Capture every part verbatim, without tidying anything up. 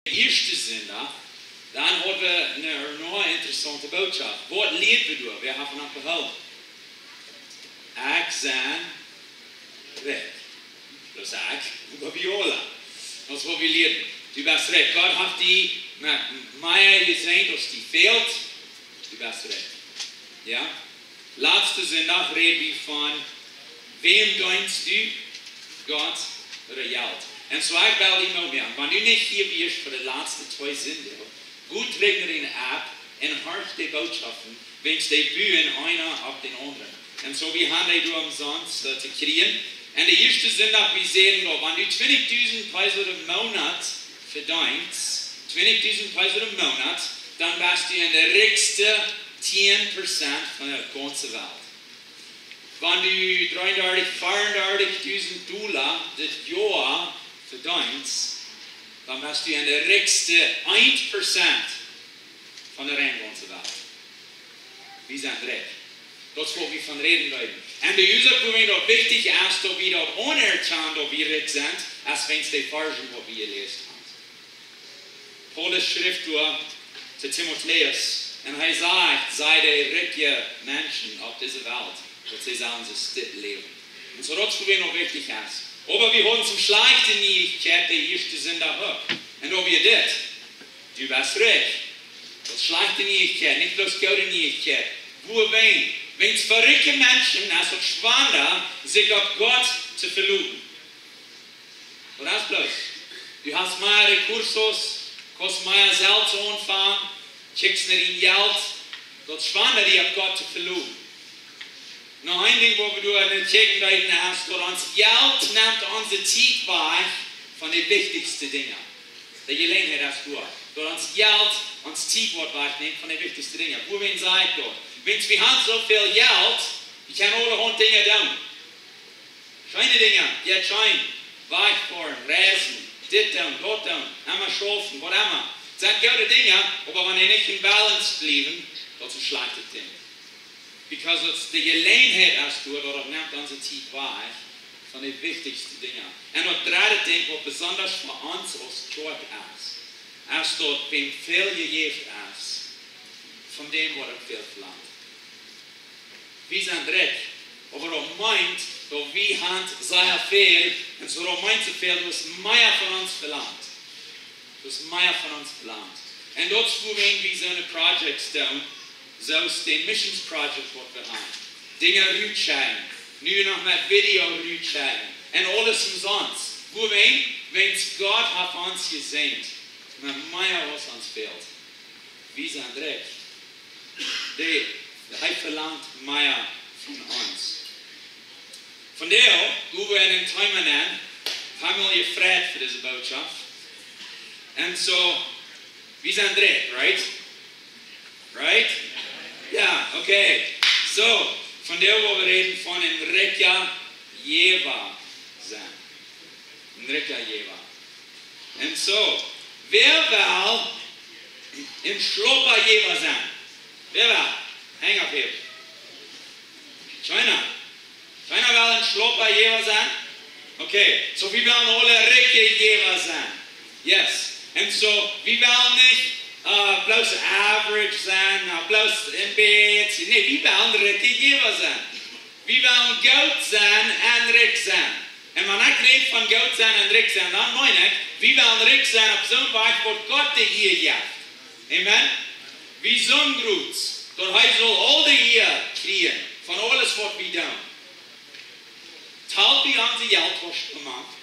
Ieeschte Sindach, dan haud wie eene noch interessaunte Bootschoft. Waut lieed wie doa? Wäa haft noch behoolen? Ekj sie rikj. Daut es ekj, oba wie aula. Daut es waut wie lieeden. Du best rikj. Gott haft die met mea jesäajent aus die fält. Du best rikj. Jo? Latste Sindach räd wie von, wäm deist du, Gott ooda Jelt? Un soo ekj well die mau moaken, wan du nich hia wieescht fa de latste twee Sindach, go trigj no dän App un horch de Bootschoften, wiels dee buen eena opp dän aundren. Un soo wie haben dee doa omsonst, äh, to kjrieen. Un de ieeschte Sindach, wie säden daut, wan du twintichdusent Peso dän Moonat vedeist, twintichdusent Peso dän Moonat, dan best du en de rikjste tieen Prozent von de gaunze Welt. Wan du dreeundartich, veeundartichdusent Dolla dit Joa vedeist, dan best du en de rikjste een Prozent von de reine gaunze Welt. Wie sent rikj. Daut es waut wie von räden deeden. Un de Uasoak, wuarom daut wichtich es, daut wie daut aunerkjanen, daut wie rikj sent, es wäajen de Varschen, waut wie jeläst haben. Paulus schrift doa to Timotäus, un hee sajcht: Saj de rikje Menschen opp dise Welt, daut see sellen soo stell läwen. Un soo daut es fa wan noch wichtich es. Oba wie haben soone schlajchte Nieichkjeit, de ieeschte Sindach uk. Un daut wia dit: Du best rikj. Daut es schlajchte Nieichkjeit, nich bloos goode Nieichkjeit. Wuarom? Wiels fa rikje Menschen es daut schwanda, sikj opp Gott to veloten. Daut es bloos. Du hast mea recursos, kaust mea selfst aunfangen, kjrichst nich dien Jelt, daut es schwanda, die opp Gott to veloten. Noch een Dinkj, waut wie doa en de Kjoakj deeden, es, daut ons Jelt nemt onse Tiet wajch von de wichtichste Dinja. De Jeläajenheit es doa, daut ons Jelt ons Tiet woat wajchnemen von de wichtichste Dinja. Wuarom saj ekj daut? Wiels wie haben soo väl Jelt, wie kjennen aulahaunt Dinja doonen. Scheene Dinja, jo, scheen. Wajchfoaren, reisen, dit doonen, daut doonen, emma schaufen, waut emma. Daut sent goode Dinja, oba wan dee nich en Balance bliewen, daut es een schlajchtet Dinkj. Because daut es de Jeläajenheit es doa, daut nemt onse Tiet wajch von de wichtichste Dinja. Un daut dredde Dinkj, waut besonda fa ons aus Kjoakj es, es daut wäm väl jejäft es, von däm woat uk väl velangt. Wie sent rikj, oba daut meent, daut wie haben sea väl, un soo daut meent soo väl, daut es mea von ons velangt. Daut es mea von ons velangt. Un daut es wuarom wie soone Projects doonen, soo aus de Missions Project, waut wie haben. Dinja rutschekjen, nu noch met Video rutschekjen, un aules omsonst. Wuarom? Wiels Gott haft ons jesäajent met mea aus ons fält. Wie sent rikj. Dee, dee velangt mea von ons. Vondoag go wie en een Thema nenn, haben wie jefreit fa dise Bootschoft. Un soo, wie sent rikj, right? Right? Jo, okay. Soo, vondoag woa wie räden von een rikja Jäwa sennen. Een rikja Jäwa. Un soo, wäa well een schlaupa Jäwa sennen? Wäa well? Henj opphäwen. Kjeena. Kjeena well een schlaupa Jäwa sennen? Okay, soo wie wellen aule rikje Jäwa sennen. Yes. Un soo, wie wellen nich, äh, bloos average sennen, nä, bloos een bät. Nä, wie wellen rikje Jäwa sennen. Wie wellen goot sennen un rikj sennen. Un wan ekj räd von goot sennen un rikj sennen, dan meen ekj, wie wellen rikj sennen opp soon Wajch, waut Gott de Ea jeft. Amen? Wie sent groot, daut hee saul aul de Ea kjrieen von aules, waut wie doonen. Talt wie onse Jelttausch aum Maundat?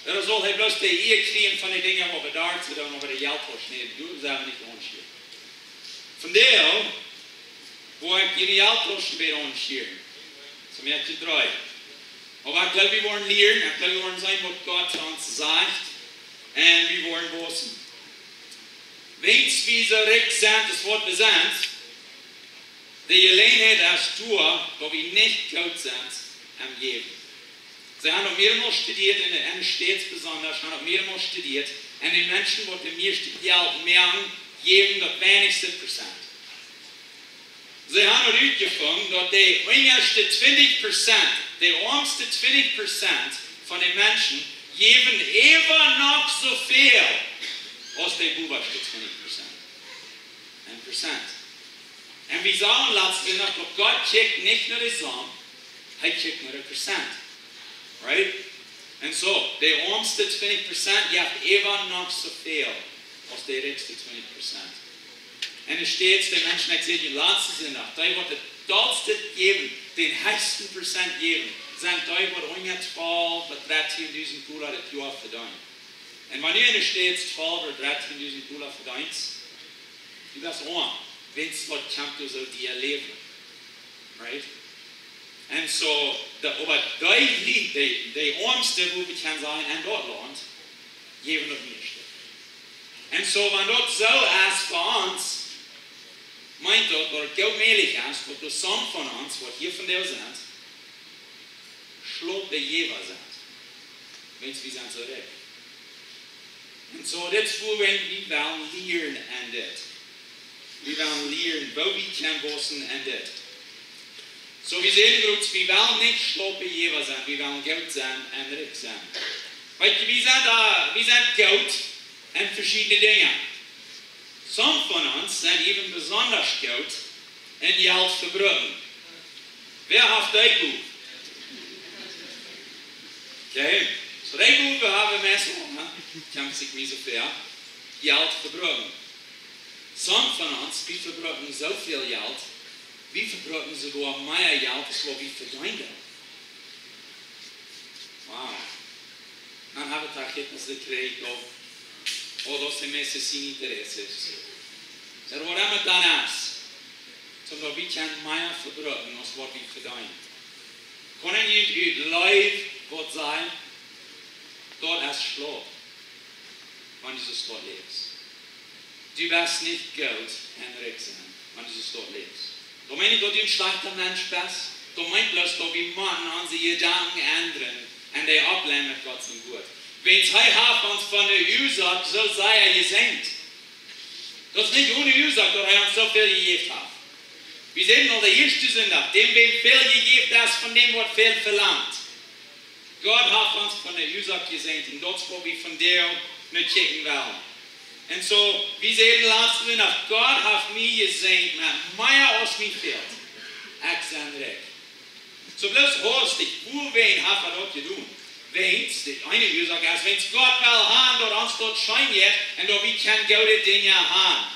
Ooda saul hee bloos de Ea kjrieen von de Dinja, waut wie doa doonen, oba de Jelttausch, nä, doa sent wie nich aunschliepen. Vondoag woa ekj june Jelttausch een bät aunschliepen. Soo, wie haben dree. Oba ekj gleew, wie woaren lieren, ekj gleew, wie woaren seenen, waut Gott ons sajcht, un wie woaren wausen. Wiels wie soo rikj sent, aus waut wie sent, de Jeläajenheit es doa, daut wie nich goot sent aum jäwen. See haben daut mearmol studieet, en de, en de States besonda, haben daut mearmol studieet, un de Menschen, waut de mieeschte Jelt moaken, jäwen daut weinichste Prozent. See haben daut utjefungen, daut de unjaschte twintich Prozent, de oamste twintich Prozent von de Menschen, jäwen äwa noch soo väl aus dee bowaschte twintich Prozent. Een Prozent. Un wie sagen latst Sindach, daut Gott kjikjt nich no de Som, hee kjikjt no de Prozent. Right? Un soo, dee oamste twintich Prozent, dee haft äwa noch soo väl aus dee rikjste twintich Prozent. Un doa steit, de Menschen, ekj säd junt latsten Sindach, dee waut daut dollste jäwen, dän hechsten Prozent jäwen, sent dee waut unja twalf bat dartieendusent Dolla daut Joa vedeenen. Un wan du enne States twalf ooda dartieendusent Dolla vedeist, du best oam, wiels daut kjemt doa soo die Läwen. Right? Un soo, de, oba dee, dee, dee oamste, woo wie kjennen sajen, en daut Launt, jäwen daut mieeschte. Un soo, wan daut soo es bie ons, meent daut, daut et goot mäajlich es, daut doa some von ons, waut hia vondoag sent, schlaupe Jäwa sent, wiels wie sent soo rikj. Un soo, dit es woo wie, wie wellen lieren aun dit. Wie wellen lieren, woo wie kjennen wausen aun dit. Soo, wie sent goot, wie wellen nich schlaupe Jäwa sennen, wie wellen goot sennen un rikj sennen. Weetst du, wie sent, äh, wie sent goot en veschiedne Dinja. Some von ons sent even besonda goot en Jelt vebruken. Wäa haft dee Gow? Okay. Soo, dee Gow haben wie meist aul, ne? Kjemt sikj nich soo väl. Jelt vebruken. Some von ons, wie vebruken soo väl Jelt, wie vebruken soogoa mea Jelt aus waut wie vedeenen. Wow. Dan hab ekj Erkenntnis jekjräajen, daut, oh, daut es de meiste sien Interesse. Daut woat emma dan es, soo daut wie kjennen mea vebruken aus waut wie vedeenen. Kaun eena nich ut Leew waut sajen, daut es schlaup, wan du soo läwst. Du best nich goot en rikj sennen, wan du soo läwst. Daut meent nich, daut du een schlajchta Mensch best. Daut meent bloos, daut wie motten onse Jedanken endren un dee oppläwen met Gott sien Wuat. Wiels hee haft ons von de Uasoak soo sea jesäajent. Daut es nich one Uasoak, daut hee ons soo väl jejäft haft. Wie säden aul de ieeschte Sindach, däm wäm väl jejäft es, von däm woat väl velangt. Gott haft ons von de Uasoak jesäajent un daut es waut wie vondoag no kjikjen wellen. Un soo, wie säden latsten Sindach, Gott haft mie jesäajent met mea aus mie fält. Ekj sie rikj. Soo bloos hastich, wuarom haft hee daut jedonen? Wiels, de eene Uasoak es, wiels Gott well han, daut ons daut scheen jeit un daut wie kjennen goode Dinja han.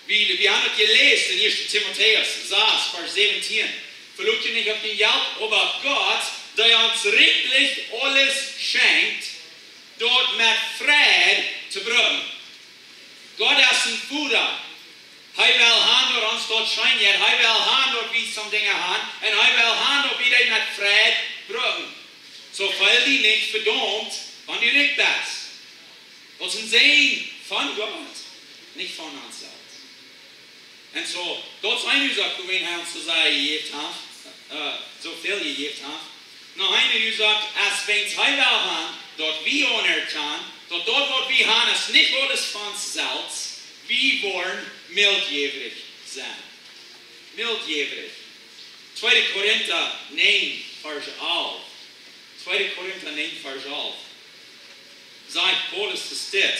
Wie, wie haben daut jeläsen en ieeschte Timotäus sas, Varsch säwentieen. Veloot junt nich opp jun Jelt, oba opp Gott, dee ons rikjlich aules schenkjt, daut met Freid to brucken. Gott es een Voda. Hee well han, daut ons daut scheen jeit. Hee well han, daut wie some Dinja han. Un hee well han, daut wie dee met Freid brucken. Soo feel die nich vedaumt, wan du rikj best. Daut es een Säajen von Gott, nich von ons selfst. Un soo, daut es eene Uasoak, wuarom hee ons soo sea jejäft haft, äh, soo väl jejäft haft. Noch eene Uasoak es, wiels hee well han, daut wie aunerkjanen, daut daut waut wie han, es nich aules von ons selfst, wie wellen miltjäwrich sennen. Miltjäwrich. Tweede Korinta näajen, Varsch alf. Tweede Korinta näajen, Varsch alf. Sajcht Paulus to dit.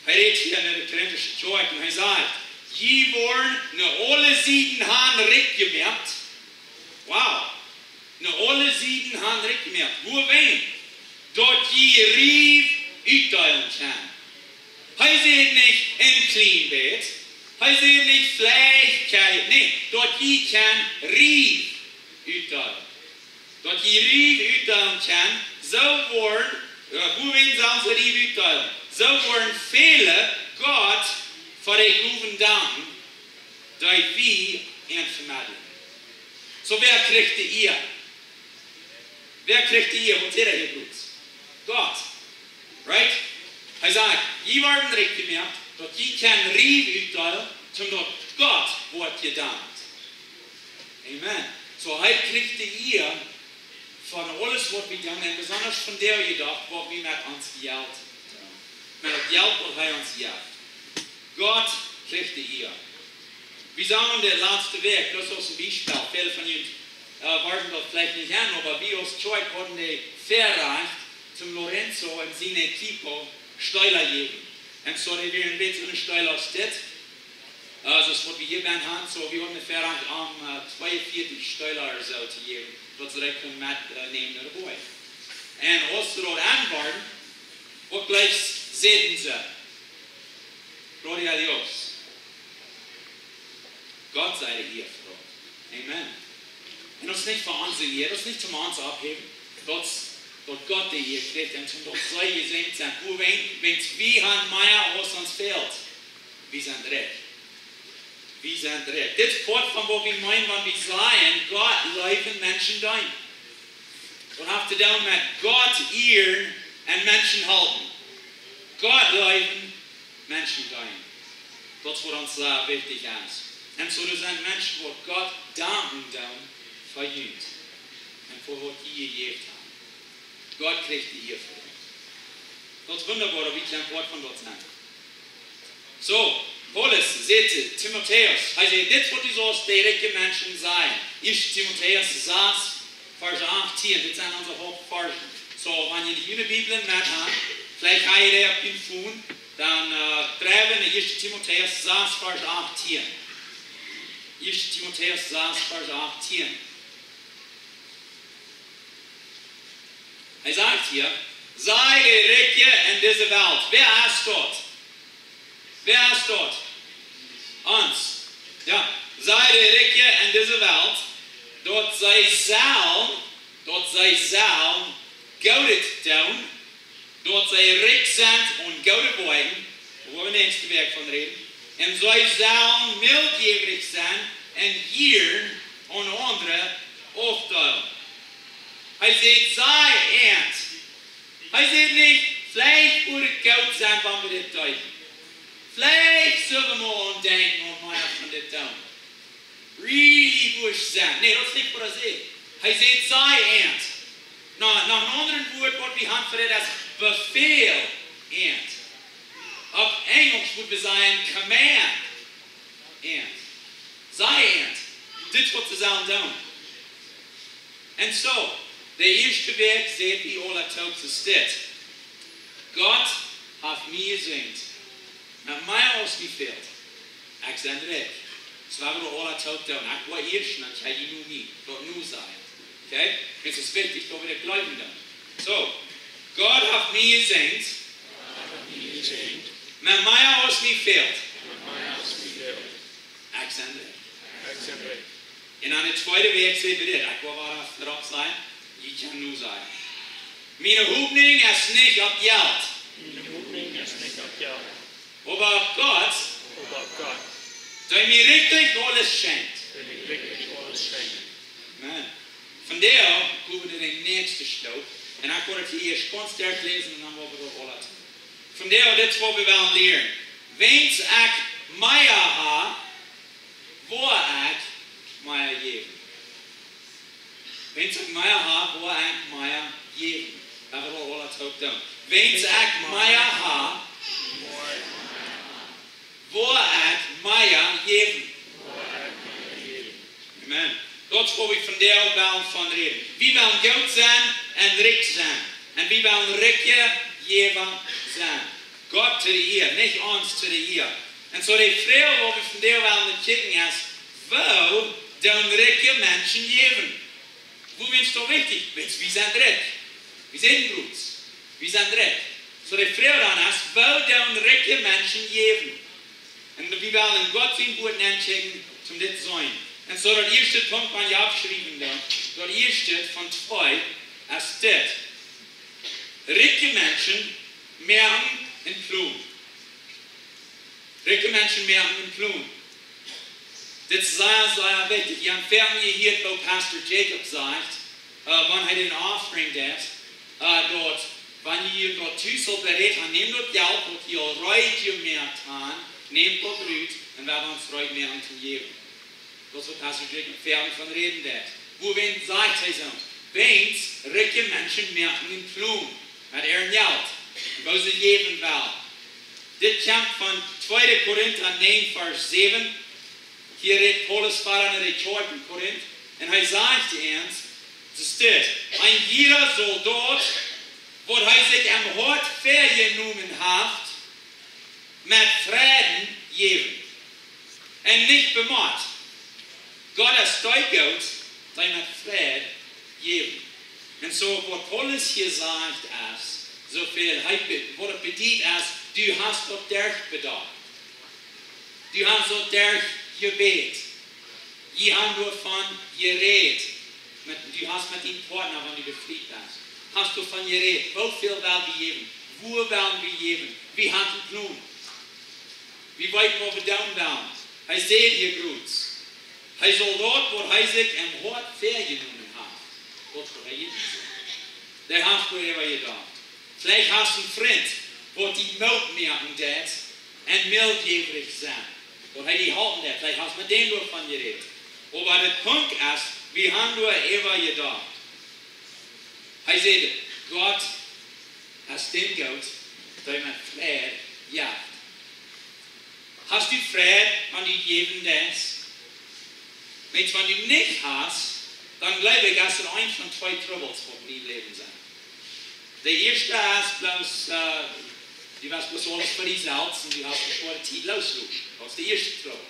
Hee rät hia en de Korintische Kjoakj un hee sajcht: "Jie woaren no aule Sieden han rikj jemoakt." Wow. No aule Sieden han rikj jemoakt. Wuarom? Daut jie Riew utdeelen kjennen. Hee sajcht nich een kjlien bät. Hee sajcht nich veleicht, nä, daut jie kjennen Riew utdeelen. Daut jie Riew utdeelen kjennen, soo woaren, äh, wuarom sellen see Riew utdeelen? Soo woaren väle Gott fa de Gowen danken, dee wie an vemedlen. Soo, wäa kjricht de Ea? Wäa kjricht de Ea? Waut sajcht hee hia bloos? Gott. Right? Hee sajcht, jie woaren rikj jemoakt, daut jie kjennen Riew utdeelen, soo daut Gott woat jedankt. Amen. Soo, hee kjricht de Ea von aules waut wie doonen, un besonda von dee jedocht, waut wie met ons Jelt doonen. Met daut Jelt waut hee ons jeft. Gott kjricht de Ea. Wie sagen de latste Wäakj, daut es een Biespel, väle von junt, äh, wieren daut veleicht nich aun, oba wie aus Kjoakj hauden de Väarajcht, Lorenzo un sien equipo Steela jäwen. Un soo, dee wieren een bät soone Steela aus dit. Äh, soo aus waut wie hia bie haben, soo wie haben ungefäa om, äh, tweeunvieetich Steela ooda soo to jäwen, daut see daut kunnen met, äh, nämen no de Boaj. Un aus see daut aunworden, waut jlikj säden see? Gloria a Dios. Gott sie de Ea fa daut. Amen. Un daut es nich fa ons de Ea, daut es nich toom ons oppheewen. Daut, daut Gott de Ea kjricht un toom daut see jesäajent sent. Wua wan, wan wie haben mea aus ons fält. Wie sent rikj. Wie sent rikj. Dit es Poat von waut wie meenen, wan wie sajen, Gott leewen, Menschen deenen. Daut haft to doonen met Gott ieren un Menschen halpen. Gott leewen, Menschen deenen. Daut es waut ons sea wichtich es. Un soo, doa sent Menschen waut Gott danken doonen fa junt. Un fa waut jie jejäft haben. Gott kjricht de Ea fa daut. Daut es wundaboa, daut wie een Poat von daut sent. Soo, Paulus säd to Timotäus, hee säd, dit es waut du saust de rikje Menschen sajen. Ieeschte Timotäus sas, Varsch achtieen, dit sent onse Hauptvarschen. Soo, wan jie june Bibel met haben, veleicht hab jie dee opp jun Phone, dan, äh, dreit jie no Ieeschte Timotäus sas, Varsch achtieen. Ieeschte Timotäus sas, Varsch achtieen. Hee sajcht hia, sie de Rikje en dise Welt. Wäa es daut? Wäa es daut? Ons. Jo, sie de Rikje en dise Welt, daut see sellen, daut see sellen Goodet doonen, daut see rikj sent aun goode Woakjen, woa wie näakjste Wäakj von räden, un see sellen mildjäwrich sennen un jieren aun aundre aufdeelen. Hee sajcht, sie an. Hee sajcht nich, veleicht wudd et goot sennen, wan wie dit deeden. Veleicht sull wie mol aun denkjen, om mea von dit doonen. Really wudd sennen. Nä, daut es nich waut hee sajcht. Hee sajcht, sie an. Na, no een aundret Wuat, waut wie haben fa dit, es befäl an. Opp Enjlisch wudd wie sajen, command an. Sie an. Dit es waut see sellen doonen. Un soo, de ieeschte Wäakj säd wie aula toop soo dit. Gott haft mie jesäajent. Met mea aus mie fält. Ekj sie rikj. Soo wie daut aula toop doonen. Ekj woa ieescht, dan kjrie jie nu mie. Daut nu sajen. Okay? Dit es wichtich, daut wie daut jleewen doonen. Soo, Gott haft mie jesäajent. Met mea aus mie fält. Ekj sie rikj. Un dan de tweede Wäakj sajcht hee dit, ekj well waut doaropp sajen, jie kjennen nu sajen. Miene Hopninj es nich opp Jelt. Miene Hopninj es nich opp Jelt. Oba opp Gott, Oba opp Gott, dee mie rikjlich aules schenkjt. Dee mie rikjlich aules schenkjt. Amen. Vondoag gonen wie no de näakjste Stoot. Un ekj woa daut hia ieescht gaunz derchläsen un dan woa wie daut aula doonen. Vondoag, dit es waut wie wellen lieren. Wan ekj mea hab, woa ekj mea jäwen. Wan ekj mea hab, woa ekj mea jäwen. Daut well wie aula toop doonen. Wan ekj mea hab, woa ekj mea jäwen. Amen. Daut es waut wie vondoag wellen von räden. Wie wellen goot sennen un rikj sennen. Un wie wellen rikje Jäwa sennen. Gott to de Ea, nich ons to de Ea. Un soo de Froag, waut wie vondoag wellen kjikjen, es, woo doonen rikje Menschen jäwen? Woo es daut wichtich? Wiels wie sent rikj. Wie sent rikj. Wie sent rikj. Soo de Froag dan es, woo doonen rikje Menschen jäwen? Un wie wellen en Gott sien Wuat nenkjikjen, om dit to seenen. Un soo daut ieeschte Punkt, wan jie oppschriewen dan, daut ieeschte von twee, es dit. Rikje Menschen moaken een Plon. Rikje Menschen moaken een Plon. Dit es sea, sea wichtich. Jie haben foaken jehieet, waut Pastor Jacob sajcht, äh, wan hee dän Offering deed, äh, daut, wan jie daut tus aul bereit haben, nämt daut Jelt, waut jie aul reed jemoakt haben, nämt daut rut un wie wellen ons reed moaken toom jäwen. Daut es waut Pastor Jacob foaken von räden deed. Wuarom sajcht hee soo? Wiels rikje Menschen moaken een Plon met äa Jelt. Un woo see jäwen wellen. Dit kjemt von tweede Korinta näajen, Varsch säwen. Hia rät Paulus wieda no de Kjoakj en Korinth. Un hee sajcht ons, daut es dit. Een jieda saul daut, waut hee sikj em Hoat väajenomen haft, met Freiden jäwen. Un nich bemott. Gott es dee Gott, dee met Freid jäwen. Un soo waut Paulus hia sajcht es, soo väl hee be-, waut et bediet es, du hast daut derch bedocht. Du hast daut derch jebät. Jie haben doavon jerät. Met, du hast met dien Partner, wan du befriet best, hast doavon jerät. Woo väl well wie jäwen? Woo well wie jäwen? Wie haben een Plon. Wie weeten, waut wie doonen wellen. Hee säd hia groot, hee saul daut, waut hee sikj em Hoat väajenomen haft, daut saul hee jäwen. Dee haft doaräwa jedocht. Veleicht hast een Frint, waut die Moot moaken deit un mildjäwrich sennen. Waut hee die halpen deit. Veleicht hast met dän doavon jerät. Oba de Punkt es, wie haben doaräwa jedocht. Hee säd, Gott es dee Gott, dee met Freid jäft. Hast du Freid, wan du jäwen deist? Weetst, wan du nich hast, dan jleew ekj, es et eent von twee Trubbels, waut en dien Läwen sent. De ieeschte es bloos, äh, du best bloos aules fa die selfst un du hast ne schwoare Tiet lossloten. Daut es de ieeschte Trubbel.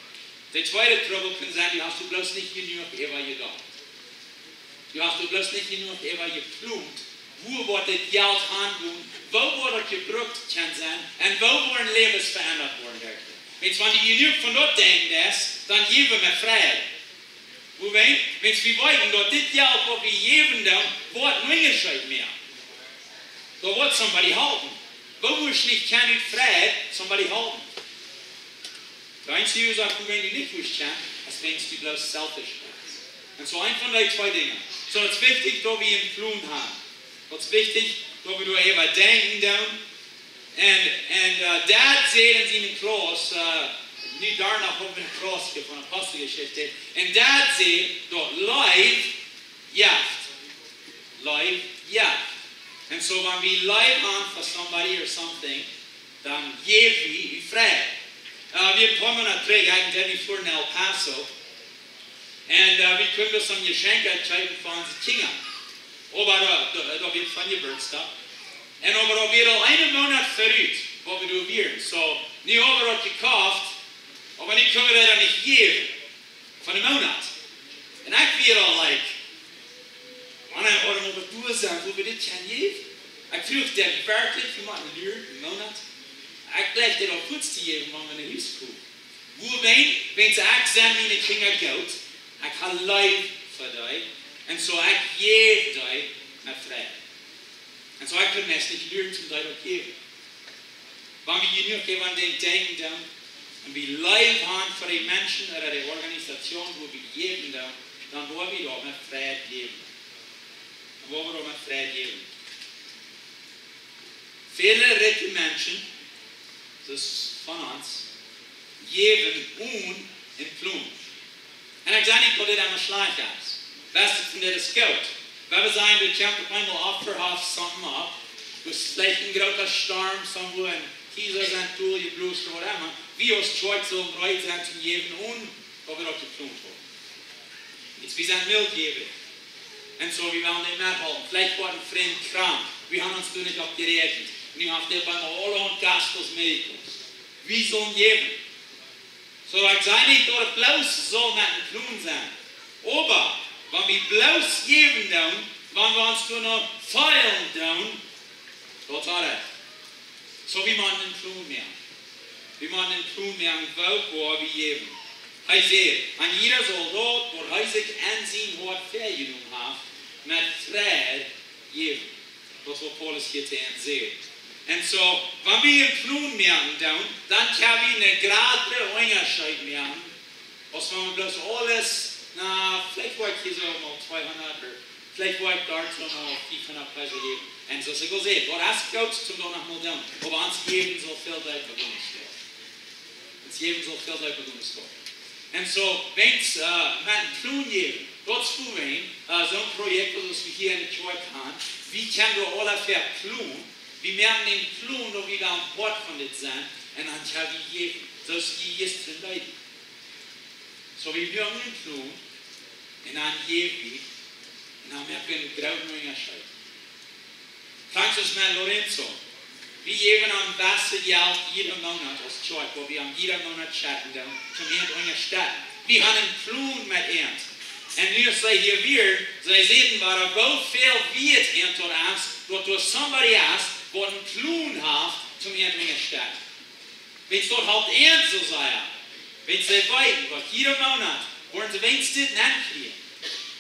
De tweede Trubbel kaun sennen, du hast doa bloos nich jenuach äwa jedocht. Du hast doa bloos nich jenuach äwa jeplont, woo woat dit Jelt aungonen, woo woat daut jebrukt kjennen sennen un woo woaren Läwes veendat woaren derch daut. Weetst, wan du jenuach von daut denkjen deist, dan jäw wie met Freid. Woo weetst, weetst, wie weeten, daut dit Jelt, waut wie jäwen doonen, woat een Unjascheet moaken. Doa woat somebody halpen. Woo woascht nich kjennen ut Freid somebody halpen? De eensje Uasoak, wuarom du nich woascht kjennen, es, wan du bloos selfish best. Un soo eent von dee twee Dinja. Soo, daut es wichtich, daut wie een Plon haben. Daut es wichtich, daut wie doaräwa denkjen doonen. Un, un, äh, Dad säd en siene Class, äh, nu doano, wan wie ne Class hia von Aposteljeschicht, un Dad säd, daut Leew jeft. Leew jeft. Un soo, wan wie Leew haben for somebody or something, dan jäw wie ut Freid. Äh, wie een poa Moonat trigj, haud wie Dad, wie fuaren no El Paso. Un, äh, wie kunnen soone Jeschenkja kjeepen fa onse Kjinja. Oba doa, doa, doa wia von Jeburtsdach. Un oba doa wia aul een Moonat verut, waut wie doa wieren. Soo, nu haben wie daut jekoft, oba nu kjennen wie daut nich jäwen. Von dän Moonat. Un ekj wia aul, like, wan ekj oba mol doa sent, woo wie dit kjennen jäwen. Ekj fruach dan werkjlich, woo mau een Uhr, een Moonat. Ekj jleich dit aul fuaz to jäwen, wan wie no Hus komen. Woo weetst, weetst, ekj sie miene Kjinja goot, ekj hab Leew fa dee, un soo ekj jäw dee met Freid. Un soo ekj kaun meist nich luren toom dee daut jäwen. Wan wie jenuach äwa een Dinkj denkjen doonen, un wie Leew haben fa dee Menschen ooda dee Organisation, woo wie jäwen doonen, dan woa wie daut met Freid jäwen. Dan woa wie daut met Freid jäwen. Väle rikje Menschen, daut es von ons, jäwen onen een Plon. Un ekj saj nich, daut dit emma schlajcht es. Best von dit es goot. Wan wie sajen, doa kjemt opp eemol Opfa, haft something opp. Doa es veleicht een groota Storm, somewhere, un Kjiesasch sent doll jeblost ooda whatever. Wie aus Kjoakj sellen reed sennen toom jäwen onen, daut wie daut jeplont haben. Jetzt, wie sent mildjäwrich. Un soo, wie wellen dee methalpen. Veleicht woat een Frint krank. Wie haben ons doa nich opp jeräakjent. Nu haft dee bie mie aule Gasten meejekoft. Wie sellen jäwen. Soo, ekj saj nich, daut et bloos saul met een Plon sennen. Oba, wan wie bloos jäwen doonen, wan wie ons doano feelen doonen, daut es daut. Soo, wie motten een Plon moaken. Wie motten een Plon moaken, woo woa wie jäwen. Hee sajcht, un jieda saul daut, waut hee sikj en sien Hoat väajenomen haft, met Freid jäwen. Daut es waut Paulus hia to ons sajcht. Un soo, wan wie een Plon moaken doonen, dan kjenn wie een jratren Unjascheet moaken, aus wan wie bloos aules, na, veleicht woa ekj hia soo mau tweehundat, ooda veleicht woa ekj doa soo mau fiefhundat Peso jäwen. Un soo aus ekj aul säd, daut es goot, toom daut noch mol doonen. Oba ons Läwen saul väl deepa gonen. Ons Läwen saul väl deepa gonen. Un soo, weetst, äh, met een Plon jäwen, daut es fa mie, äh, soon Projekt, aus wie hia enne Kjoakj haben. Wie kjennen doa aule väa plonen. Wie moaken een Plon, daut wie dan Poat von dit sent. Un dan kjenn wie jäwen. Soo aus wie jistren deeden. Soo, wie moaken een Plon. Un dan jäw wie. Un dan moak wie een grooten Unjascheet. Francis met Lorenzo. Wie jäwen am baste Jelt jieda Moonat aus Kjoakj, waut wie am jieda Moonat schekjen doonen, toom an unjastetten. Wie han een Plon met an. Un nu es see hia wia, see seenen wada, woo väl wieet an daut es, daut doa somebody es, waut een Plon haft, toom an unjastetten. Wiels daut halpt an soo sea. Wiels see weeten, daut jieda Moonat woaren see weens dit nenkjrieen.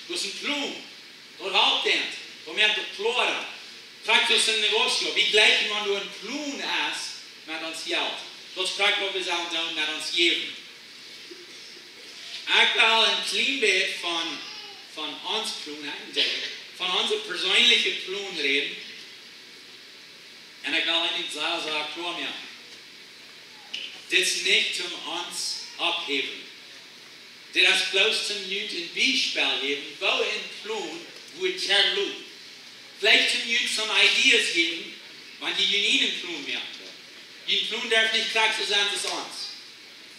Daut es een Plon. Daut halpt an. Daut moakt daut kloara. Krakjt soo aus een Negocio. Wie jlikjen, wan doa een Plon es met ons Jelt. Daut es krakjt waut wie sellen doonen met ons Läwen. Ekj well een kjlien bät von, von ons Plon, eejentlich, von onse perseenelje Plon räden. Un ekj well eejentlich sea, sea kloa moaken. Dit es nich toom ons opphäwen. Dit es bloos toom junt een Biespel jäwen, woo een Plon wudd kjennen loten. Veleicht toom junt some ideas jäwen, wan jie jun eenen Plon moaken. Jun Plon darf nich krakjt soo sennen aus ons.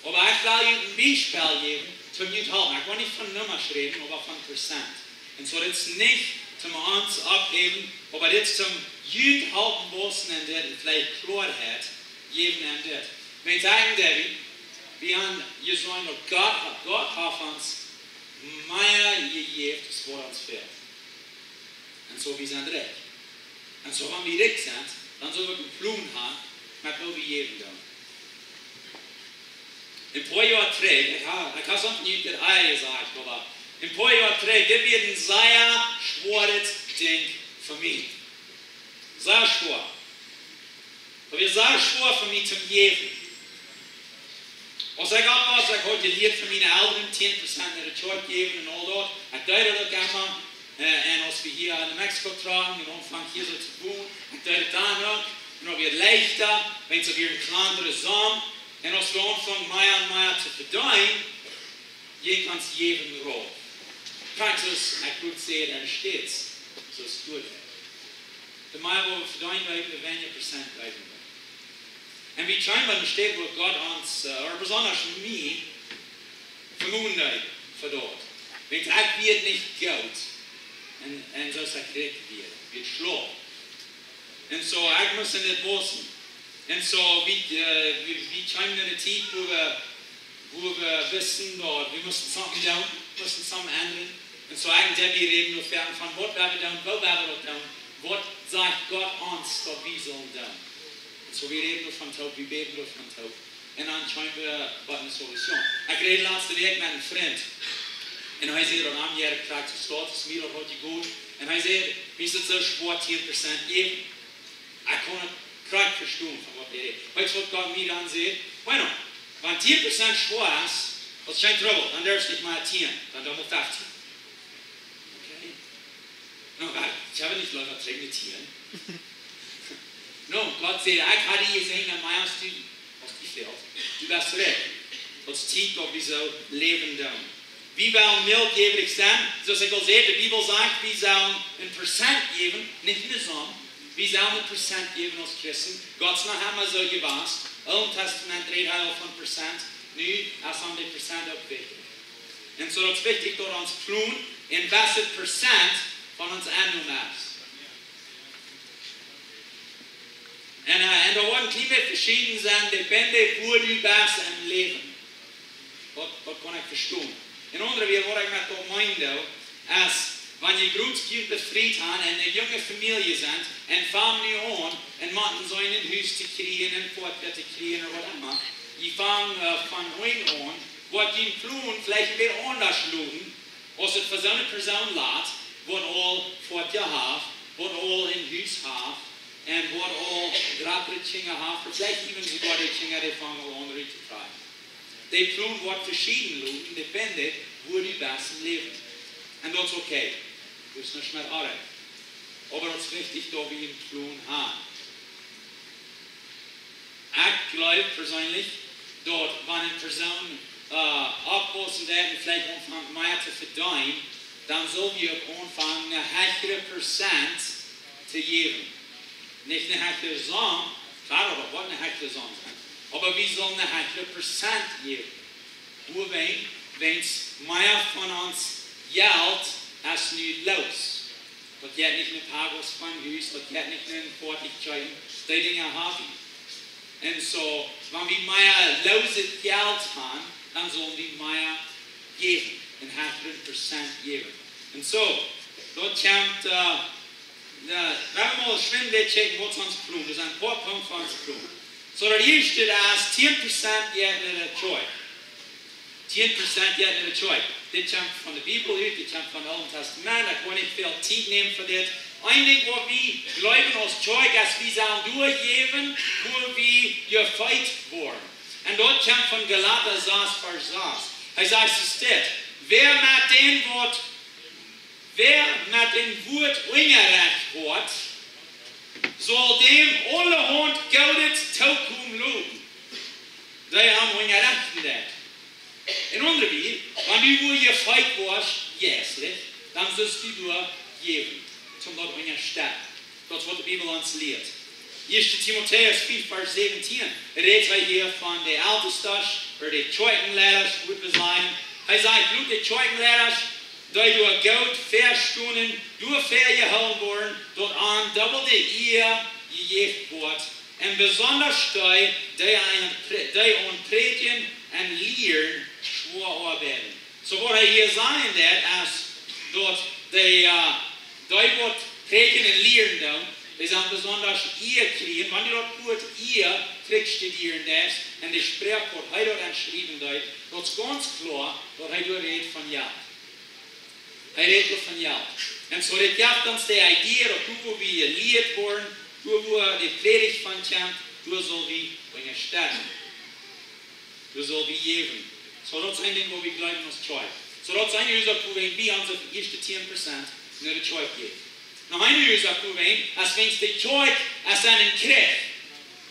Oba ekj well junt een Biespel jäwen, toom junt halpen. Ekj well nich von Nummasch räden, oba von Prozent. Un soo, dit es nich toom ons opphäwen, oba dit es toom junt halpen wausen en dit un veleicht Kloarheit jäwen en dit. Wan ekj saj, Debbie, wie han jeseenen daut Gott, Gott haft ons mea jejäft aus waut ons fält. Un soo, wie sent rikj. Un soo, wan wie rikj sent, dan sell wie een Plon haben, met woo wie jäwen doonen. Een poa Joa trigj, ekj ha, ekj ha soms nich daut ea jesajcht, oba een poa Joa trigj, dit wia een sea schwoaret Dinkj fa mie. Sea schwoa. Daut wia sea schwoa fa mie toom jäwen. Aus ekj oppwoss, ekj haud jelieet von miene Elren, tieen Prozent no de Kjoakj jäwen un aul daut. Ekj deed daut uk emma. Äh, un aus wie hia en Mexiko trocken un aunfungen hia soo to wonen, ekj deed daut dan uk. Un daut wia leichta, wiels et wia een kjlandre Som. Un aus wie aunfungen mea un mea to vedeenen, jinkj ons Jäwen rauf. Krakjt soo aus ekj wudd sajen, en States, soo es daut. De mea waut wie vedeenen, de weinja Prozent bliewen. Un wie kjeemen bie een Städ, wua Gott ons, äh, ooda besonda mie, vemonden fa daut. Wiels ekj wia nich goot. Un, un soo aus ekj rikj wia, wia schlajcht. Un soo, ekj must en dit wausen. Un soo, wie, äh, wie, wie kjeemen en de Tiet, wua wie, wua wie wisten, daut wie musten something doonen, musten something endren. Un soo, ekj un Debbie räden doavon, von waut wie doonen, woo wie daut doonen, waut sajcht Gott ons, daut wie sellen doonen. Un soo, wie räden doavon toop, wie bäden doavon toop. Un dan kjeemen wie bie eene Solution. Ekj räd latste Wäakj met een Frint. Un hee säd, daut am jie krakjt soo stolt es, mie daut haud jegonen. Un hee säd, mie es et soo schwoa, tieen Prozent jäwen. Ekj kaun et krakjt vestonen, von waut hee räd. Weetst waut Gott mie dan säd? Bueno, wan tieen Prozent schwoa es, daut es kjeen Trubbel, dan darfst nich mea tieen, dan doo mau feftieen. Okay? No, Gott, ekj hab nich leewa trigj met tieen. No, Gott säd, ekj ha die jeseenen, un mea aus du, aus du fält. Du best rikj. Daut es Tiet, daut wie soo läwen doonen. Wie wellen mildjäwrich sennen. Soo aus ekj aul säd, de Bibel sajcht, wie sellen een Prozent jäwen, nich eene Som. Wie sellen een Prozent jäwen aus Christen. Gott es noch emma soo jewast. Oolet Tastament rät hee aul von Prozent. Nu es am de Prozent uk wichtich. Un soo, daut es wichtich, daut ons Plon een bestet Prozent von ons Ennom es. Un, äh, un doa woaren kjliene veschiedne sennen, depende wua du best em Läwen. Daut, daut kaun ekj vestonen. Een aundret Wuat, waut ekj met daut meen, es, wan jie Grootkjinja befriet han un eene junge Famielje sent un fangen nu aun, un motten soo een Hus to kjrieen un Foatja to kjrieen ooda waut emma. Jie fangen, äh, von unjen aun, woat jun Plon veleicht een bät aundasch loten, aus et fa soone Persoon lat, waut aul Foatja haft, waut aul een Hus haft, un waut aul dräa Kjinja haft, ooda veleicht even soogoa de Kjinja, dee fangen aul aun rut to kjrieen. De Plon woat veschieden loten, depende wua du best em Läwen. Un daut es okay. Daut es nuscht met oajch. Oba daut es wichtich, daut wie een Plon han. Ekj jleew perseenlich, daut wan eene Persoon, äh, oppwausen deit un veleicht aunfangt mea to vedeenen, dan sell wie uk aunfangen, een hechret Prozent to jäwen. Nich een hechret Som, kloa, daut woat een hechret Som sennen. Oba wie sellen een hechret Prozent jäwen. Wuarom? Wiels mea von ons Jelt es nu loos. Daut jeit nich no Pagos von Hus, daut jeit nich no Foatich kjeepen. Dee Dinja hab wie. Un soo, wan wie mea loset Jelt haben, dan sell wie mea jäwen. Un hee haft Prozent jäwen. Un soo, daut kjemt, äh, ja, wie haben aul schwind wajchjekjikjt waut ons Plon. Daut sent een poa Punkten von ons Plon. Soo, daut ieeschte es, tieen Prozent jeit no de Kjoakj. Tieen Prozent jeit no de Kjoakj. Dit kjemt von de Bibel ut, dit kjemt von daut Oole Tastament. Ekj well nich väl Tiet nämen fa dit. Een Dinkj waut wie jleewen aus Kjoakj es, wie sellen doa jäwen, wua wie jefeet woaren. Un daut kjemt von Galata sas, Varsch sas. Hee sajcht, es dit: Wäa met dän Wuat, wäa met dän Wuat unjarecht woat, saul däm aulahaunt Goodet tookomen loten, dee am unjarechten deit. En aundre Wieed, wan du wua jefeet woascht, jeistlich, dan sust du doa jäwen, toom daut unjastetten. Daut es waut de Bibel ons lieet. Ieeschte Timotäus fief, Varsch säwentieen, rät hee hia von de Eltestasch, ooda de Kjoakjenleidasch, wudd wie sajen. Hee sajcht, bloos de Kjoakjenleidasch, dee doa goot väastonen, doa väajehoolen woaren, daut an dobbel de Ea jejäft woat, un besondasch dee, dee aun prä-, dee aun prädjen un lieren schwoa oabeiden. Soo waut hee hia sajen deit, es daut dee, äh, dee waut prädjen un lieren doonen, dee sellen besondasch Ea kjrieen, wan du daut Wuat Ea trigj studieren deist, un de Sproak waut hee doa aun schriewen deed, daut es gaunz kloa, daut hee doa rät von Jelt. Hee rät doa von Jelt. Un soo, dit jeft ons de Idee, daut doa wua wie jelieet woaren, doa wua de Prädicht von kjemt, doa sell wie unjastetten. Doa sell wie jäwen. Soo, daut es een Dinkj waut wie jleewen aus Kjoakj. Soo, daut es eene Uasoak wuarom wie onse ieeschte tieen Prozent no de Kjoakj jäwen. Noch eene Uasoak wuarom, es wiels de Kjoakj es en Kjrich.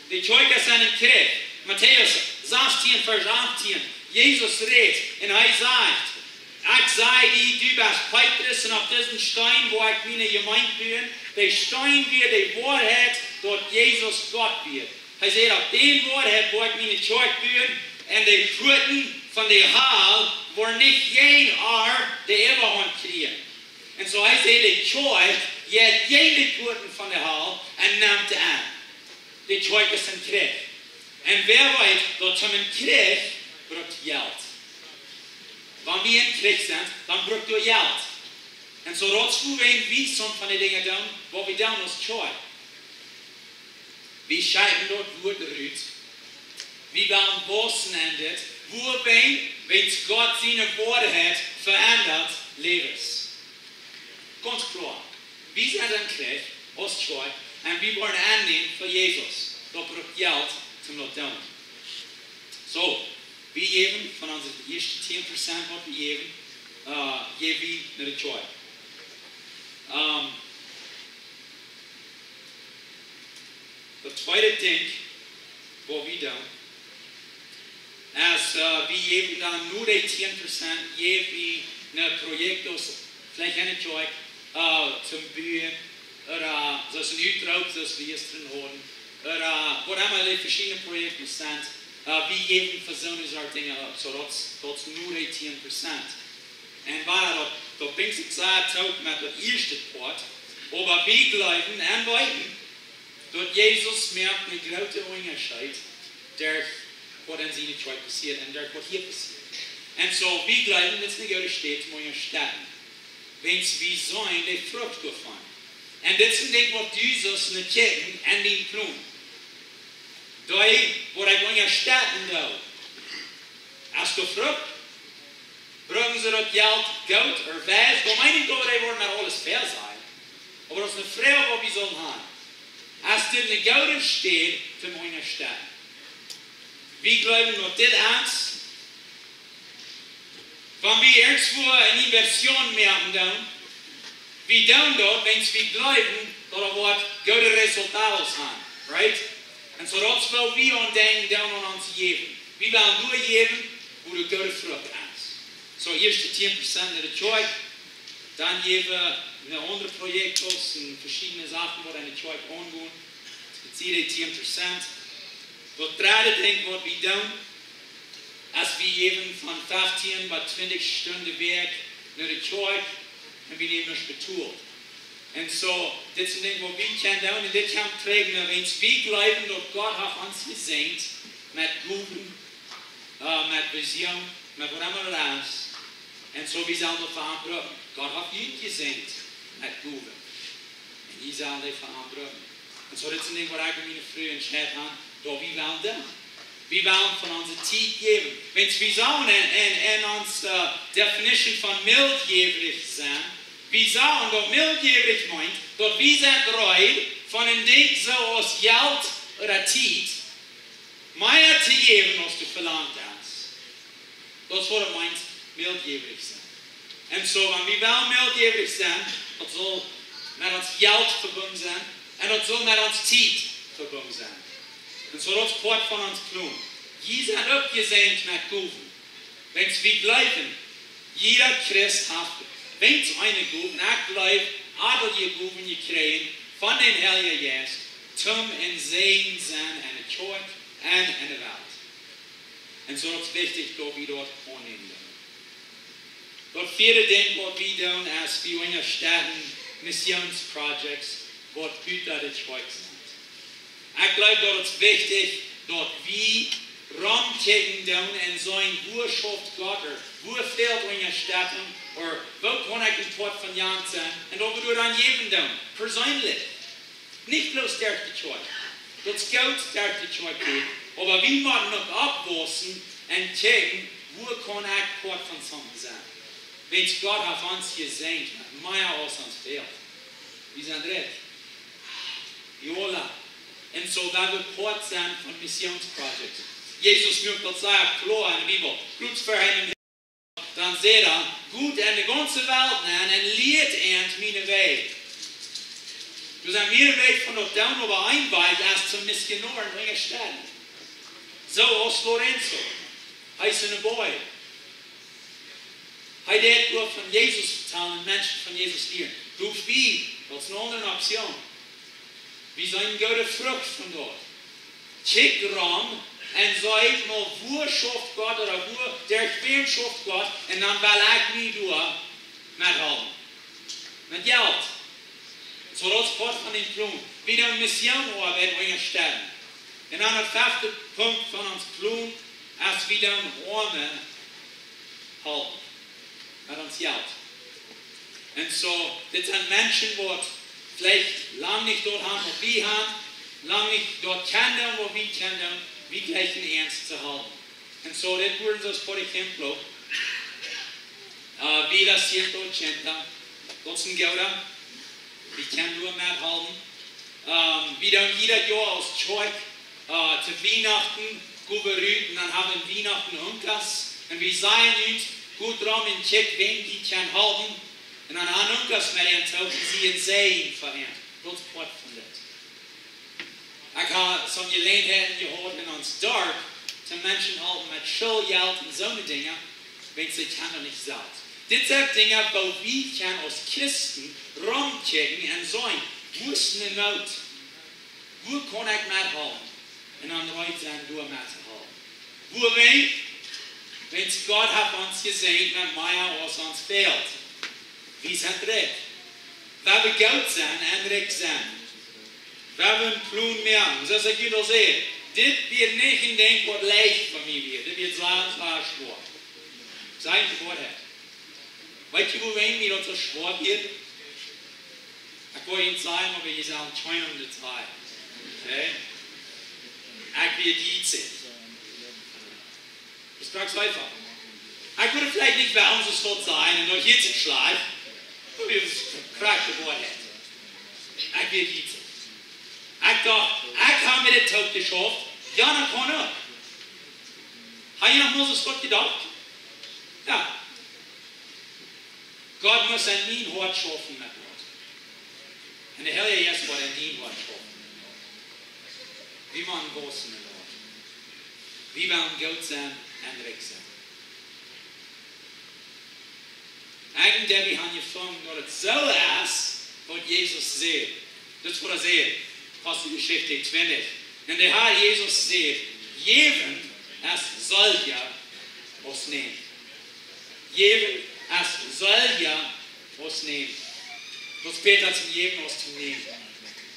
De Kjoakj es en Kjrich. Matäus sastieen, Varsch achttieen. Jesus rät un hee sajcht: Ekj saj die, du best Petrus, un opp disen Steen woa ekj miene Jemeent buen. De Steen wia de Woarheit, daut Jesus Gott wia. Hee säd: Opp dän Woarheit woa ekj miene Kjoakj buen, un de Puaten von de Hal woaren nich jäajen ar de Äwahaunt kjrieen. Un soo hee säd, de Kjoakj jeit jäajen de Puaten von de Hal un nemt an. De Kjoakj es en Kjrich. Un wäa weet, daut toom en Kjrich brukt Jelt. Wan wie en Kjrich sent, dan brukt doa Jelt. Un soo daut es wuarom wie soone Dinja doonen, waut wie doonen aus Kjoakj. Wie schekjen daut Wuat rut. Wie wellen wausen en dit. Wuarom? Wiels Gott siene Woarheit veendat Läwes. Gaunz kloa. Wie sent en Kjrich aus Kjoakj un wie woaren aunnämen fa Jesus. Daut brukt Jelt toom daut doonen. Soo, wie jäwen von onse ieeschte tieen Prozent waut wie jäwen, äh, jäw wie no de Kjoakj. Ähm, daut tweede Dinkj waut wie doonen, es, äh, wie jäwen dan no de tieen Prozent, jäw wie no Projekten, veleicht en de Kjoakj, äh, toom buen, ooda soo aus en Utroop, soo aus wie jistren hauden, ooda waut emma de veschiedne Projekten sent, äh, wie jäwen fa soone Sort Dinja opp, soo daut, daut es no de tieen Prozent. Un wada daut, daut brinjt sikj sea toop met daut ieeschte Poat, oba wie jleewen un weeten, daut Jesus moakt een grooten Unjascheet derch waut en siene Kjoakj passieet un derch waut hia passieet. Un soo, wie jleewen, dit es eene goode Städ toom unjastetten. Wiels wie seenen de Frucht doavon. Un dit es een Dinkj waut du sust no kjikjen en dien Plon. Dee, waut ekj unjastetten well, es de Frucht. Brucken see daut Jelt goot ooda weis? Daut meen ekj nich, daut wie woaren met aules väl sennen. Oba daut es eene Froag waut wie sellen haben. Es dit eene goode Städ toom unjastetten? Wie jleewen daut dit es, wan wie irjentwua eene Inversión moaken doonen, wie doonen daut, wiels wie jleewen daut et woat goode Resultaten haben, right? Un soo daut es waut wie aun denkjen doonen aun ons Jäwen. Wie wellen doa jäwen, wua de goode Frucht es. Soo, ieeschte tieen Prozent no de Kjoakj, dan jäw wie no aundre Projekten un veschiedne Sachen waut en de Kjoakj aungonen. Daut sent de tieen Prozent. Daut dredde Dinkj waut wie doonen, es wie jäwen von feftieen bat twintich Stunden de Wäakj no de Kjoakj un wie nämen nuscht betolt. Un soo, dit es een Dinkj waut wie kjennen doonen, un dit kjemt trigj no, wiels wie jleewen daut Gott haft ons jesäajent met Gowen, äh, met Vision, met waut emma daut es. Un soo, wie sellen daut fa am brucken. Gott haft junt jesäajent met Gowen. Un jie sellen dee fa am brucken. Un soo, dit es een Dinkj waut ekj un miene Fru entscheit haben, daut wie wellen doonen. Wie wellen von onse Tiet jäwen. Wiels wie sajen en, en, en onse, äh, definition von mildjäwrich sennen, wie sajen daut mildjäwrich meent, daut wie sent reed von een Dinkj soo aus Jelt ooda Tiet, mea to jäwen aus du velangt hast. Daut es waut et meent, mildjäwrich sennen. Un soo, wan wie wellen mildjäwrich sennen, daut saul met ons Jelt vebungen sennen un daut saul met onse Tiet vebungen sennen. Un soo, daut es Poat von ons Plon. Jie sent uk jesäajent met Gowen. Wiels wie jleewen, jieda Christ haft weens eene Gow, un ekj jleew, aul dee Gowen jekjräajen von dän Heiljen Jeist, toom een Säajen sennen en de Kjoakj un en de Welt. Un soo, daut es wichtich, daut wie daut aunnämen doonen. Daut vieede Dinkj waut wie doonen es, wie unjastetten Missionsprojects waut buta de Kjoakj sent. Ekj jleew daut es wichtich daut wie romkjikjen doonen un seenen, wua schauft Gott, ooda wua fält Unjastettunk, ooda wua kaun ekj een Poat von junt sennen, un daut wie doaraun jäwen doonen, perseenlich. Nich bloos derch de Kjoakj. Daut es goot derch de Kjoakj jäwen, oba wie motten uk oppwaussen un kjikjen, wua kaun ekj Poat von something sennen. Wiels Gott haft ons jesäajent met mea aus ons fält. Wie sent rikj. Wie aula. Un soo, daut wie Poat sent von Missionsprojects. Jesus muak daut sea kloa en de Bibel. Krakjt ver hee em Himmel, dan säd hee: "Got en de gaunze Welt nenn un lieet an miene Wäaj." Doa sent mea Wäaj von daut doonen, oba een Wajch es toom Missionoa unjastetten. Soo aus Lorenzo. Hee es en de Boy. Hee deed doa von Jesus vetalen, Menschen von Jesus lieren. Doa wie, daut es eene aundre Option. Wie sent goode Frucht von doa. Kjikj rom un saj mol, wua schauft Gott ooda wua, derch wäm schauft Gott, un dan well ekj mie doa methalpen. Met Jelt. Soo, daut es Poat von dän Plon. Wie doonen Missionoabeit unjastetten. Un dan de fefte Punkt von ons Plon es, wie doonen Oame halpen met ons Jelt. Un soo, dit sent Menschen waut veleicht lang nich daut haben waut wie haben, lang nich daut kjennen doonen waut wie kjennen doonen, wie jleichen an to halpen. Un soo, dit woaren soo, por ejemplo, äh, vida ciento ochenta, daut es een gooda, wie kjennen doa methalpen. Ähm, wie doonen jieda Joa aus Kjoakj, äh, to Wienachten, go wie rut un dan haben wie Wienachten Unkas. Un wie sajen junt, got rom un kjikjt, wäm wie kjennen halpen. Un dan haben Unkas met an too, un see sent fa an. Daut es Poat von dit. Ekj hab soone Jeläajenheiten jehaut en ons Darp, toom Menschen halpen met Schooljelt un soone Dinja, wiels see kjennen nich selfst. Dit sent Dinja, wua wie kjennen aus Christen romkjikjen un sajen: "Wua es de Noot? Wua kaun ekj methalpen?" Un dan reed sennen, doa mettohalpen. Wuarom? Wiels Gott haft ons jesäajent met mea aus ons fält. Wie sent rikj. Wie wellen goot sennen un rikj sennen. Wie wellen een Plon moaken. Soo aus ekj junt aul säd, dit wia nich een Dinkj waut leicht fa mie wia. Dit wia sea, sea schwoa. Saj ekj de Woarheit. Weet jie, wuarom mie daut soo schwoa wia? Ekj woa junt sajen, oba jie sellen kjeen Detail. Okay? Ekj wia jietsich. Daut es krakjt soo eefach. Ekj wudd veleicht nich wellen soo stolt sennen un noch jietsich schlajcht. Oba daut es krakjt de Woarheit. Ekj wia jietsich. Ekj docht, ekj hab mie dit toopjeschauft. Jo, dan kaun ekj. Hab jie noch mol soo waut jedocht? Jo. Gott mott en mien Hoat schaufen met Gott. Un de Heilje Jeist woat en dien Hoat schaufen. Wie motten waussen en daut. Wie wellen goot sennen un rikj sennen. Eejentlich, wie haben jefungen, daut et soo es, waut Jesus säd. Daut es waut hee säd. Aposteljeschicht twintich. Un de Herr Jesus säd: "Jäwen es selwja aus nämen." Jäwen es selwja aus nämen. Daut es bäta toom jäwen aus toom nämen.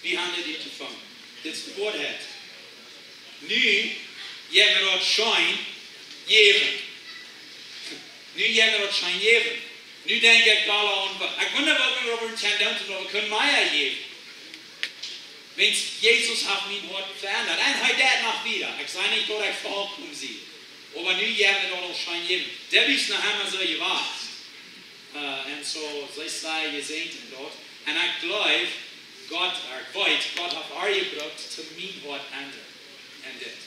Wie haben dit jefongen. Dit es de Woarheit. Nu, jie motten daut scheen jäwen. Nu, jie motten daut scheen jäwen. Nu denkj ekj aul aun, ekj wunda waut wie doaräwa kjennen doonen, daut wie kjennen mea jäwen. Wiels Jesus haft mien Hoat veendat. Un hee deit noch wieda. Ekj saj nich, daut ekj vollkomen sie. Oba nu, jie motten daut scheen jäwen. Daut es noch emma soo jewast. Äh, un soo, see sent jesäajent en daut. Un ekj jleew, Gott, ekj weet, Gott haft äa jebrukt, toom mien Hoat endren. En dit.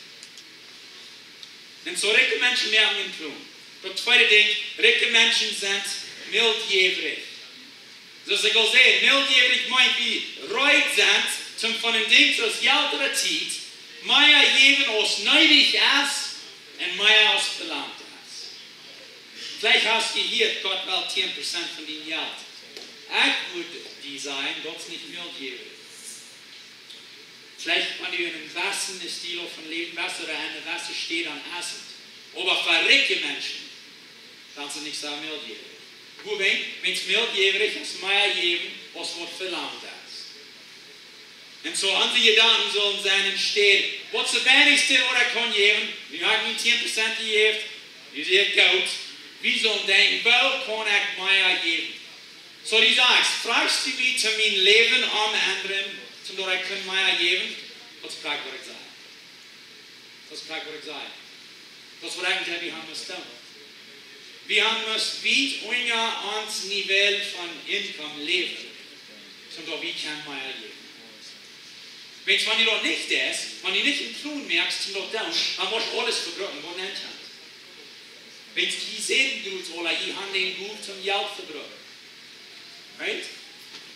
Un soo rikje Menschen moaken een Plon. Daut tweede Dinkj, rikje Menschen sent mildjäwrich. Soo aus ekj aul säd, mildjäwrich meent, wie reed sent, toom von een Dinkj soo aus Jelt ooda Tiet, mea jäwen aus needich es un mea aus velangt es. Veleicht hast du jehieet, Gott well tieen Prozent von dien Jelt. Ekj wudd die sajen, daut es nich mildjäwrich. Veleicht wan du en een bessen Stil von Läwen best ooda en een bessen Städ, dan es et. Oba fa rikje Menschen, dan sent nich soo mildjäwrich. Wuarom? Wiels mildjäwrich es mea jäwen aus waut velangt es. Un soo onse Jedanken sellen sennen, enne Städ, waut es daut weinichste waut ekj kaun jäwen? Nu hab ekj mien tieen Prozent jejäft, nu sie ekj goot. Wie sellen denkjen, woo kaun ekj mea jäwen? Soo, du sajchst, frajchst du mie toom mien Läwen endren, toom daut ekj kaun mea jäwen? Daut es krakjt waut ekj saj. Daut es krakjt waut ekj saj. Daut es waut ekj saj, wie haben must doonen. Wie haben must wiet unja ons Niveau von Inkomen läwen, toom daut wie kjennen mea jäwen. Wiels wan du daut nich deist, wan du nich een Plon moakst, toom daut doonen, dan woat aules vebrukt, woat nich aun. Wiels jie sent goot, aula, jie haben dän Gow toom Jelt vebruken. Right?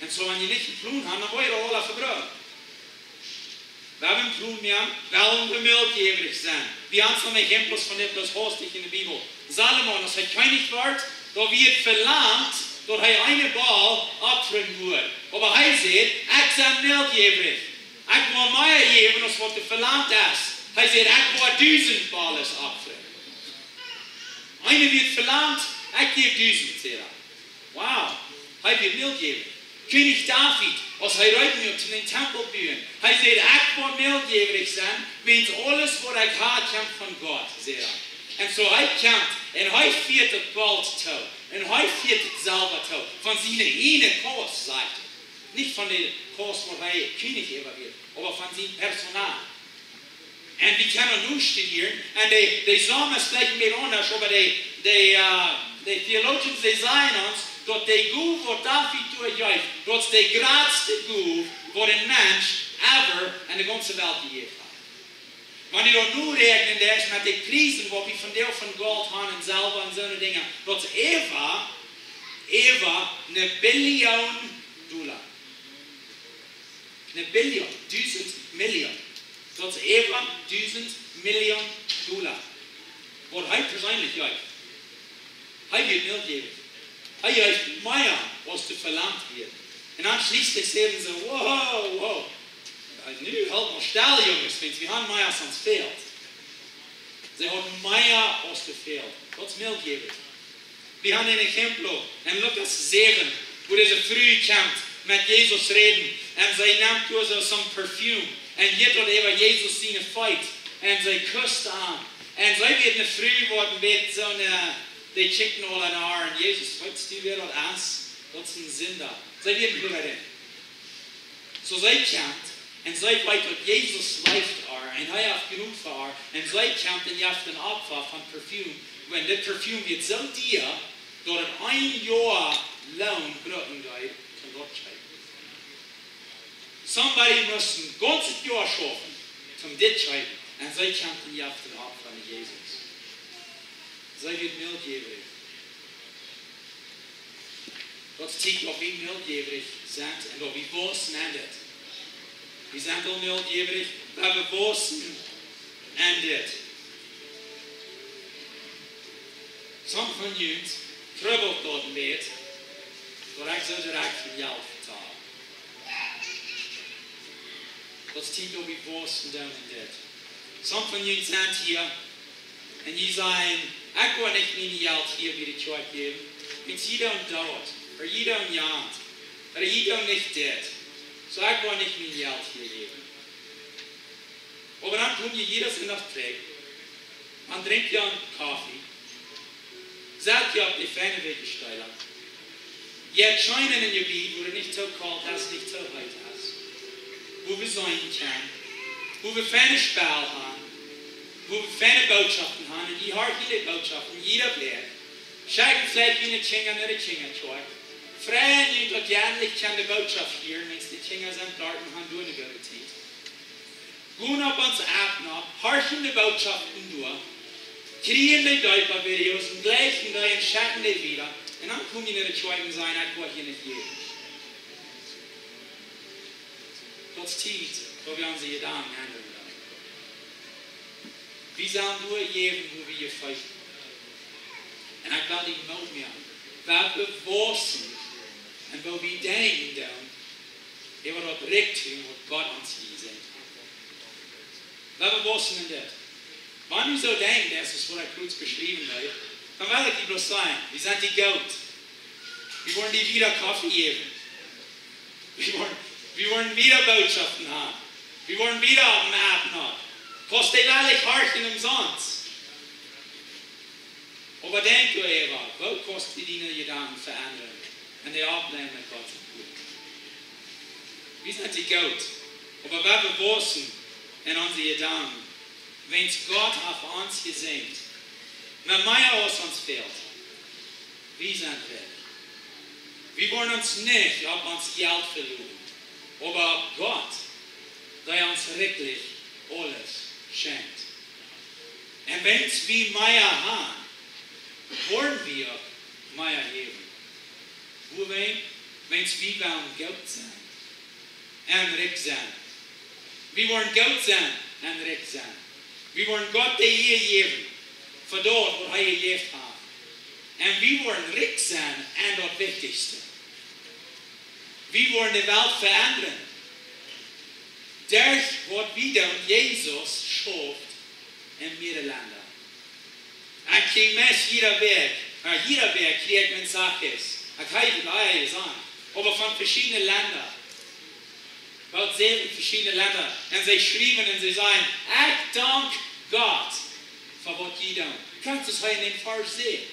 Un soo, wan jie nich een Plon haben, dan woa jie aula vebruken. Wie haben een Plon, wie haben, wellen wie mildjäwrich sennen. Wie haben soone Ejempels von dit, daut hast du en de Bibel. Salomo, aus hee Kjennich wort, daut wort velangt, daut hee eene Bol opfren wudd. Oba hee säd, ekj sie mildjäwrich. Ekj woa mea jäwen aus waut doa velangt es. Hee säd, ekj woa dusent Bols opfren. Eena wort velangt, ekj jäw dusent, säd hee. Wow, hee wort mildjäwrich. Kjennich David, aus hee reed nu opp dän Tempel buen, hee säd, ekj woa mildjäwrich sennen, wiels aules waut ekj hab, kjemt von Gott, säd hee. Un soo hee kjemt, un hee fieet daut Golt too, un hee fieet daut Selwa too, von siene ieejne Kous, sajcht hee. Nich von de Kous waut hee Kjennich äwa wort, oba von sien Personal. Un wie kjennen nu studieren, un de, de Psalm es veleicht een bät aundasch, oba de, de, äh, de Theologians, dee sajen ons, daut de Gow waut David doa jeef, daut es de jratste Gow waut een Mensch ever en de gaunze Welt jejäft haft. Wan du daut nu räakjnen deist met de Priesen waut wie vondoag von Golt haben un Selwa un soone Dinja, daut es äwa, äwa eene Billion Dolla. Eene Billion, dusent Million. Daut es äwa dusent Million Dolla. Waut hee perseenlich jeef. Hee wort mildjäwrich. Hee jeef mea aus doa velangt wort. Un dan schlieslich säden see, wow, wow. Nu helt mol stell, Junges, wiels wie haben mea aus ons fält. See hauden mea aus doa fält. Daut es mildjäwrich. Wie haben een Ejempel en Lukas säwen, wua dise Fru kjemt met Jesus räden. Un see nemt doa soo soon Parfüm un jeft daut äwa Jesus siene Feet. Un see kust am. Un see wort eene Fru, waut een bät soone, dee kjikjten aula no äa. Un Jesus, weetst du, wäa daut es? Daut es een Sinda. See wort eene Hürerin. Soo see kjemt, un see weet daut Jesus leeft äa, un hee haft jenuach fa äa, un see kjemt un jeft een Opfa von Parfüm, wan dit Parfüm wort soo dia, daut et een Joa Loon brucken deed, toom daut kjeepen. Somebody must een gaunzet Joa schaufen, toom dit kjeepen, un see kjemt un jeft een Opfa aun Jesus. See wort mildjäwrich. Daut es Tiet, daut wie mildjäwrich sent un daut wie wausen en dit. Wie sent aul mildjäwrich, oba wie wausen en dit. Sommje von junt trubbelt daut een bät, daut ekj soo direkt von Jelt vetal. Daut es Tiet, daut wie wausen doonen en dit. Sommje von junt sent hia un jie sajen, ekj woa nich mien Jelt hia bie de Kjoakj jäwen. Wiels jie doonen daut, ooda jie doonen jant. Oba jie doonen nich dit, soo ekj woa nich mien Jelt hia jäwen. Oba dan kom jie jieda Sindach trigj, dan drinkj jie een Koffie, sett jie opp de feine wieekje Steela, jie kjennen en een Jebied, wua daut nich too kolt es, nich too heet es, wua wie seenen kjennen, wua wie feine Spell han, wua wie feine Bootschoften han, un jie horchen de Bootschoften jieda Wäakj. Schekjen veleicht june Kjinja no de Kjinjakjoakj. Freien junt daut jie endlich kjennen de Bootschoft hieren, wiels de Kjinja sent doa un han doa eene goode Tiet. Gonen opp ons App nopp, horchen de Bootschoften doa, kjrieen de Deepa-Videos un jlikjen dee un schekjen dee wieda. Un dan kom jie no de Kjoakj un sajen: Ekj woa hia nich jäwen. Daut es Tiet, wua wie onse Jedanken endren doonen. Wie sellen doa jäwen, wua wie jefeet woaren. Un ekj well die Moot moaken, wua wie wausen un wua wie denkjen doonen äwa daut Rikjdom, waut Gott ons hia jejäft haft. Wua wie wausen en dit. Wan du soo denkjen deist, aus waut ekj krakjt beschräwen haud, dan well ekj die bloos sajen: Wie sent die goot. Wie woaren die wieda Koffie jäwen. Wie woaren, wie woaren wieda Bootschoften han. Wie woaren wieda opp dän App nopp. Kaust dee wellich horchen omsonst. Oba denkj doaräwa, woo kaust du diene Jedanken veendren un dee oppnämen met Gott sien Wuat? Wie sent die goot, oba wua wie wausen en onse Jedanken, wiels Gott haft ons jesäajent met mea aus ons fält. Wie sent rikj. Wie woaren ons nich opp ons Jelt veloten, oba opp Gott, dee ons rikjlich aules schenkjt. Un wiels wie mea han, woaren wie uk mea jäwen. Wuarom? Wiels wie wellen goot sennen un rikj sennen. Wie woaren goot sennen un rikj sennen. Wie woaren Gott de Ea jäwen fa daut, waut hee jejäft haft. Un wie woaren rikj sennen en daut Wichtichste. Wie woaren de Welt veendren derch waut wie doonen. Jesus schauft en mierere Lenda. Ekj kjrie meist jieda Wäakj, na, jieda Wäakj kjrie ekj Mensajes. Ekj hab daut ea jesajcht, oba von veschiedne Lenda. Boolt säwen veschiedne Lenda. Un see schriewen un see sajen: Ekj dank Gott fa waut jie doonen. Krakjt soo aus hee en dän Varsch sajcht.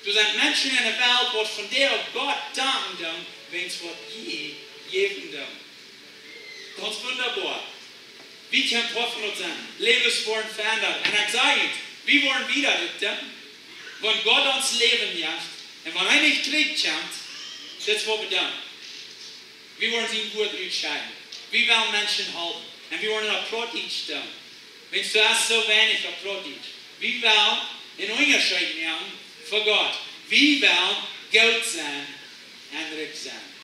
Doa sent Menschen en de Welt, waut vondoag Gott danken doonen, wiels waut jie jäwen doonen. Daut es wundaboa. Wie kjennen Poat von daut sennen. Läwes woaren veendat. Un ekj saj junt, wie woaren wieda dit doonen. Wan Gott ons Läwen jeft un wan hee nich trigjkjemt, dit es waut wie doonen. Wie woaren sien Wuat utschekjen. Wie wellen Menschen halpen. Un wie woaren daut opp Plautdietsch doonen. Wiels doa es soo weinich opp Plautdietsch. Wie wellen een Unjascheet moaken fa Gott. Wie wellen goot sennen un rikj sennen.